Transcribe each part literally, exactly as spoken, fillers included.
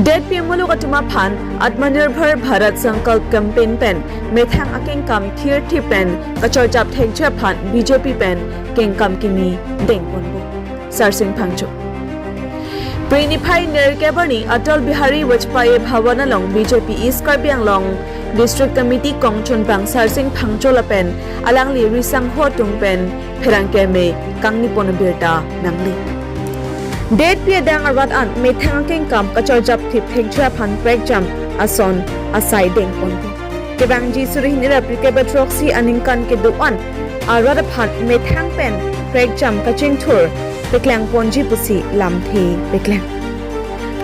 Detpi amuluk atum aphan Atmanirbhar Bharat Sankalp Campaign pen methang akengkam thirthip pen kachorjap thekji aphan B J P pen kengkam kimi dengponpo. Sarsing Phangcho. Phre niphai nerkep arni Atal Bihari Vajpayee Bhavan along B J P East Karbi Anglong District Committee kongchunbang Sarsing Phangcho lapen alangli risangho atum pen pherangke me kangnipon abirta nangli. Detpi adang arat an methang akengkam kachorjap thip thekji aphan prekjam ason asai dengponpo. Kevangji suri hini ra phlikep throksi aningkan kedo-an arat aphan methang pen prekjam kachingthur peklangponji pusi lamthe peklang.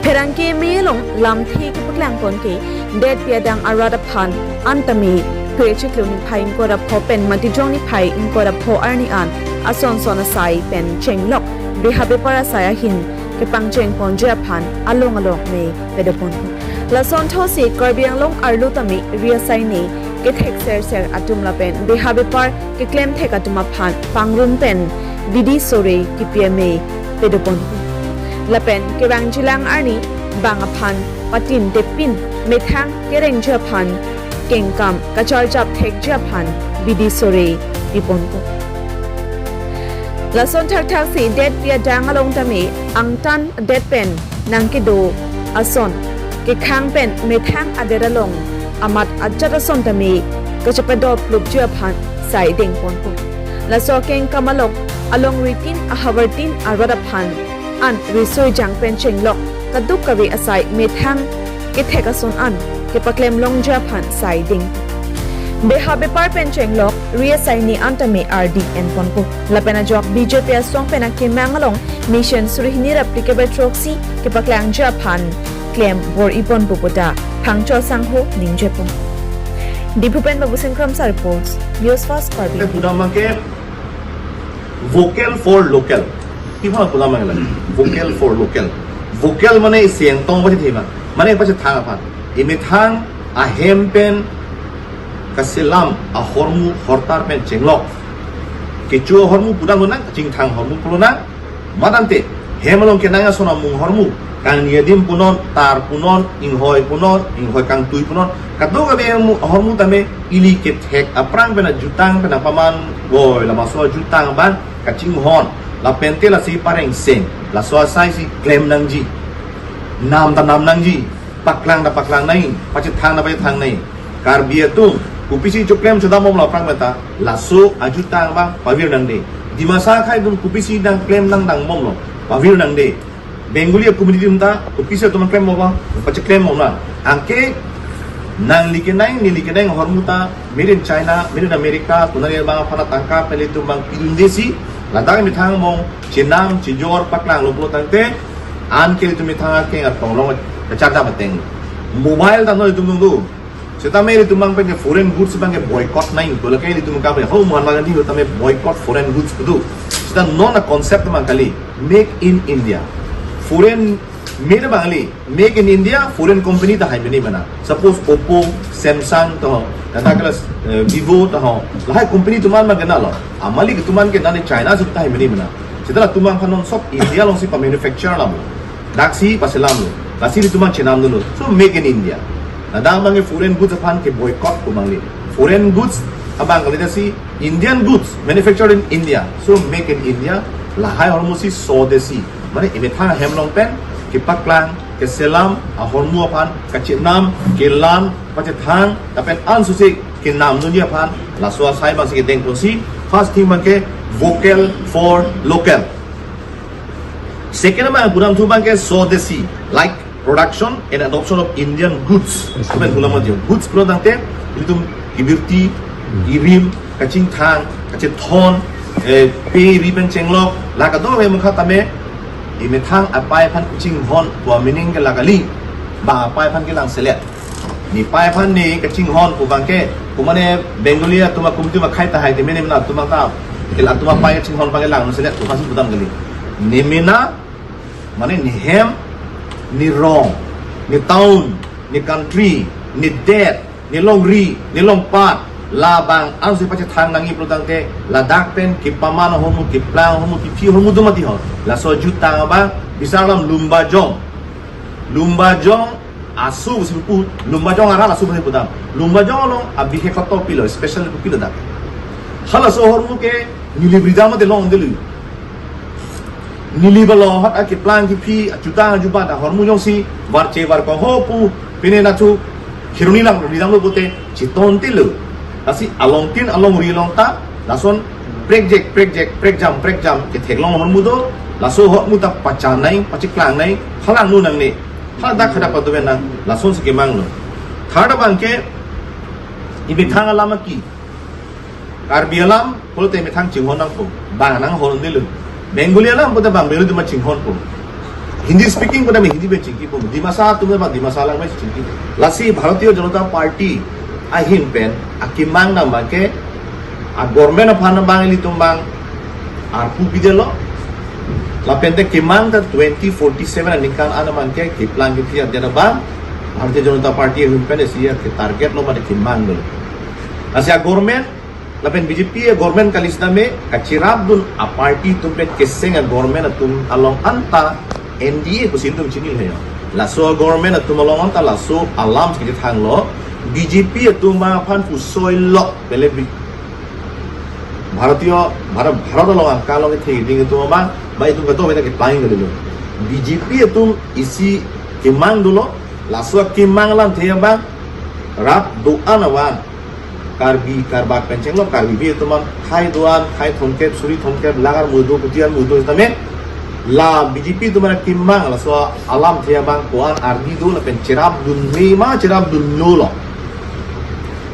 Pherangke me along lamthe kepeklangpon ke detpi adang arat aphan an tame phre chiklo niphai ingkoi ra pho pen Matijong niphai ingkoi ra pho arni an ason son asai pen chenglok beha bepar asai ahin kepangchengponji aphan along along me pedopon. Lason thotsi Karbi Anglong arlo tame ri asaini kethek serser atum lapen beha bepar keklem thek atum aphan pangrum pen bidi sore kipi ame pedopon. Lapen kevangjilang arni bang aphan patin tepin methang kerengji aphan kengkam kachorjap thekji aphan bidi sore piponpo. Lason thakthaksi detpi adang along tame angtan det pen nangkedo ason kekhang pen methang adet along amat ajat ason tame kachepadop lupji aphan sai dengponpo. Laso akengkam along alongri tin ahavar tin arat aphan an riso ejang pen chenglok kadokave asai methang kethek ason an kepaklem longji aphan sai deng. Beha bepar pen chenglok ri asaini an tame ardi enponpo. Lapen ajok B J P asong pen akemang along Mission suri hini ra phlikep throksi kepaklangji aphan klem bor-iponpo pu ta Phangcho asangho ningjepo. Diphu pen Babu Singh Kramsa reports, News Fast Karbi. Pudam abangke Vocal for Local. Pi aphan pudam abangke la? Vocal for Local. Vocal mane isi ingtong pachethema. Mane pachethang aphan. Imethang ahem pen kaselam ahormu hortar pen chenglok. Kecho ahormu pudam lonang, kachingthang ahormu pu lonang. Matante hem along kenang ason amung ahormu, kangni adim punon, tar punon, inghoi punon, inghoi kangtui punon, kadokave ahormu, ahormu tame ili kethek aphrang pen ajutang pen apaman goi, lamaso ajutang abang kachinghon, lapente lasi parengseng, laso asai si klem nangji, nam ta nam nangji, paklang ta paklang nangji, pachethang ta pachethang nangji. Karbi atum kopisi choklem chodambomlo aphrang pen ta laso ajutang abang pavir nangde. Dimasa akhei atum kopisi nangklem nangdambomlo, pavir nangde. Bengali community atum ta kopisi atum nangklembom abang pacheklembom nang. Anke nangli kenang, neli kenang ahormu ta made in China, made in America, konat abang aphan atangka pen ilitum abang pidundesi, ladak methang mong chenam chejor paklanglo pulo tangte, anke ilitum methang akeng atong along kacharjap ateng. Mobile ta non ilitum nungdu. Setame ilitum abang pen ke foreign goods abang ke boycott nangji pu, lake ilitum kave ho Mahatma Gandhi ho tame boycott foreign goods pu do. Seta non a concept abang kali, make in India. Foreign made abang kali, make in India, foreign company ta hai mene mena. Suppose Oppo, Samsung ta ho, tata kala, eh, Vivo ta ho, lahai company atum an abang ke nalo. Amalik atum an ke nane China atum ta hai mene mena. Seta latum abang aphan non sop India alongsi pa manufacture lam. Daksi paselamlo. Lasi ilitum abang chenamdunlo. So make in India. Ladak abang ke foreign goods aphan ke boycott pu abang kali. Foreign goods abang kali, lasi Indian goods manufactured in India. So make in India. Lahai ahormu si Swadeshi. Mane imethang ahem along pen kepaklang, keselam ahormu aphan kachenam, kelang, pachethang, lapen ansose kenamdunji aphan laso asai abangsi kedengponsi, first thing abang ke vocal for local. Second abang pudamthu abang ke Swadeshi, like production and adoption of Indian goods. Amen, pudam aja. Goods pulo tangte ilitum kibirti, irim, kachingthang, kachethon, eh, pe ri pen chenglok, la kadokave mukha tame imethang apai aphan kachinghon pu a meaning ke la kali. Bang apai aphan kelang selet. Ne pai aphan ne kachinghon pu abang ke, pu mane Bengali atum akum atum akhei ta hai te mene mena atum ta, ke latum apai kachinghon abang ke lang selet pu aphansi pudam kali. Ne mena, mane ne hem, ne rong, ne town, ne country, ne det, ne longri, ne longpat, labang ansi pachethang nangji pulo tangte, ladak pen kepaman ahormu, keplang ahormu, kephi ahormu do mati ho. Laso ajutang abang, bisar alam Lumbajong. Lumbajong aso pusi pu, Lumbajong arat aso pusi pudam. Lumbajong along abihek kopi lo, special kopi lo dak. Halaso ahormu ke neli bridam ate longdelo. Neli balo hat akeplang kephi, achutang ajubat ahormu jongsi varche varkong ho pu, pine nachu khironi lang bridam lo pute chiton tilo. Lasi alongtin alongri along ta lason prekjek prekjek prekjam prekjam ketheklong ahormu do. Laso ahormu ta pachanai, pacheklangnai, phalangno nangne. Hadak hadak patuben nang, lasonsi kemanglo. Third abang ke, imethang alam aki. Karbi alam pulote imethang chinghon nangpo. Bang nanghon nelo. Bengali alam pulote bang Bengali atum chinghonpo. Hindi speaking pulote Hindi pen chingkipo. Dimasa atum bang Dimasa language chingki. Lasi Bharatiya Janata Party ahin pen akemang abang ke, a government aphan abang ilitum abang arpu pidetlo. Lapen te kemang ta twenty forty-seven aningkan an abang ke keplang kephi adet abang Bharatiya Janata Party ahin pen isi aketarget lo mate kemanglo. Lasi a government lapen B J P a government kali sitame kacherapdun a party atum pen keseng a government atum along anta N D A pusi ilitum chinilo he. Laso a government atum along anta laso alam si kethanglo. B J P atum aphan pusoilo pele bi Bharatiya, Bharat, Bharat along angka along kethe ding atum abang, ba itum kato beta keplang kalilo. B J P atum isi kemang dolo, laso kemang alamthe abang, rat do-an abang, Karbi Karbak pen chenglo, Karbi bi atum an, khai do-an, khai thomkep, suri thomkep, lagar mudo, kutian mudo, sitame, la B J P atum an kemang, laso alamthe abang, ko-an ardi do, lapen cherapdunme ma, cherapdunlo lo.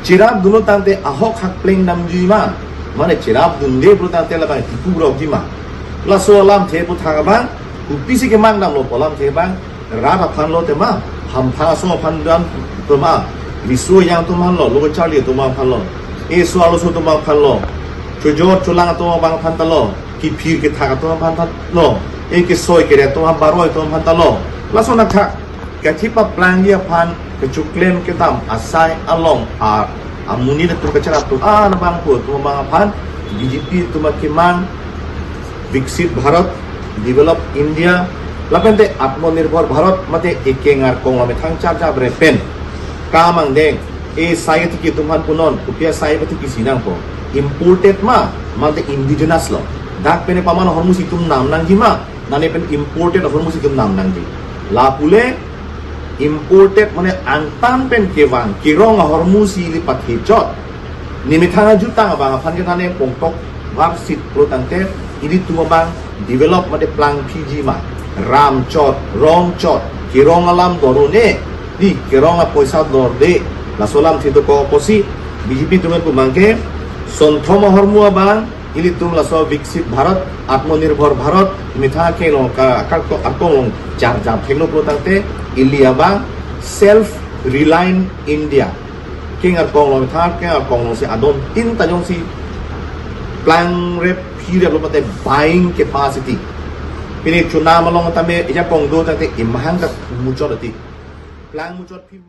Cherapdunlo tangte ahok hak pleng damji ma. Mane cherapdunde pulo tangte labang tipu brokji ma. Laso alamthe aputhak abang, kopisi kemang damlo pu alamthe abang, rat aphan lo tema, hamphang asong aphan dam tema, riso yang atum aphan lo, logo charli atum aphan lo, eso arloso atum aphan lo, chojor cholang atum abang aphan ta lo, kephir kethak atum aphan ta lo, e kesoi kere atum aphan, baroi atum aphan ta lo. Laso athak kachipaplangji aphan kechoklem kedam asai along a, amonit atum kacherap atum an abang pu atum abang aphan B J P atum akemang Viksit Bharat, Develop India, lapen te Atmanirbhar Bharat mate ekeng arkong lo methang charja bre pen. Kam angdeng, e sai atiki atum aphan punon, kopi asai atiki si nangpo. Imported ma, mate indigenous lo. Dak pen paman ahormu si itum nam nangji ma, nane pen imported ahormu si itum nam nangji. Lapu le imported mane angtan pen kevang, kerong ahormu si ili pathechot. Ne methang ajutang abang aphan ke nane pongtok varsit pulo tangte, ilitum abang develop mate plangphiji ma, ram chot, rong chot, kerong alam doro ne, di kerong apoisa dorde, laso alamthe dokok pusi, B J P atum pen pu abang ke, sonthom ahormu abang, ilitum laso Viksit Bharat, Atmanirbhar Bharat, methang ke lo ka, ka, ka, akong long jar jar thenglo pulo tangte, ili abang self reliant India. Keng arkong long methang, keng arkong long si adon tin ta jongsi plang rep phi rep lo mate buying capacity. Pini chunam along tame ija kong do tangte imahang ta muchot ati. Plang muchot phi